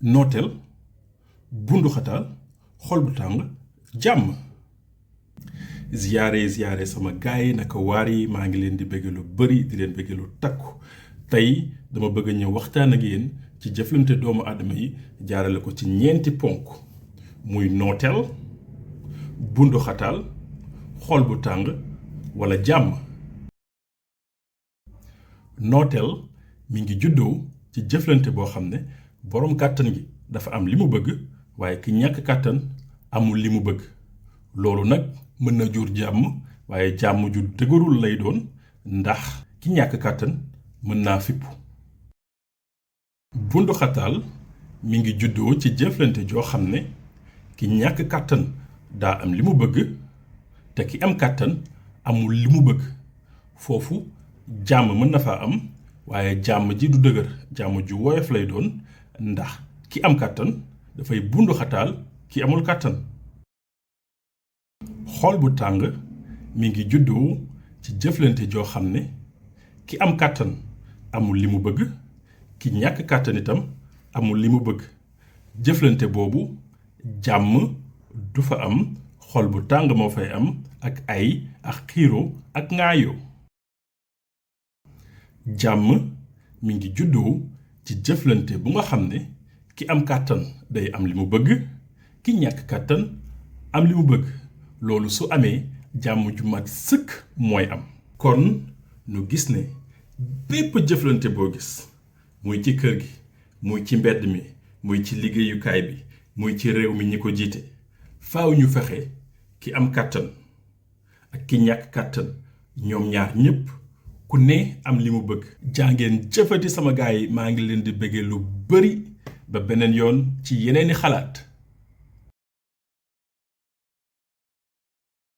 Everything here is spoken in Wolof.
nooteel bunduxataal xol bu tàng jàmm. ziyaare sama gaay naka waar yi maa ngi leen di bëgg lu bari di leen bëgg lu takku tey dama bëgg ñëw waxtaan ak yéen ci jëflante doomu aadama yi jaarale ko ci ñeenti ponk muy nooteel bunduxataal xol bu tàng wala jàmm. nooteel mi ngi juddoo ci jëflante boo xam ne boroom kàttan gi dafa am li mu bëgg waaye ki ñàkk kàttan amul li mu bëgg loolu nag mën na jur jàmm waaye jàmm ju dëgërul lay doon ndax ki ñàkk kàttan mën naa fippu. bunduxataal mi ngi juddoo ci jëflante joo xam ne ki ñàkk kàttan daa am li mu bëgg te ki am kàttan amul li mu bëgg foofu jàmm mën na faa am waaye jàmm ji du dëgër jàmm ju woyof lay doon ndax ki am kàttan dafay bunduxataal ki amul kàttan. xol bu tàng mi ngi juddoo ci jëflante joo xam ne ki am kàttan amul li mu bëgg ki ñàkk kàttan itam amul li mu bëgg jëflante boobu jàmm du fa am xol bu tàng moo fay am ak ay ak xiiro ak ŋaayoo. jàmm mi ngi juddoo ci jëflante bu nga xam ne ki am kàttan day am li mu bëgg ki ñàkk kàttan am li mu bëgg loolu su amee jàmm ju mat sëkk mooy am. kon nu gis ne bépp jëflante boo gis muy ci kër gi muy ci mbedd mi muy ci liggéeyukaay bi muy ci réew mi ñi ko jiite faaw ñu fexe ki am kàttan ak ki ñàkk kàttan ñoom ñaar ñépp ku ne am li mu bëgg. jàngeen jëfati sama gaay yi maa ngi leen di bëggee lu bari ba beneen yoon ci yeneeni xalaat.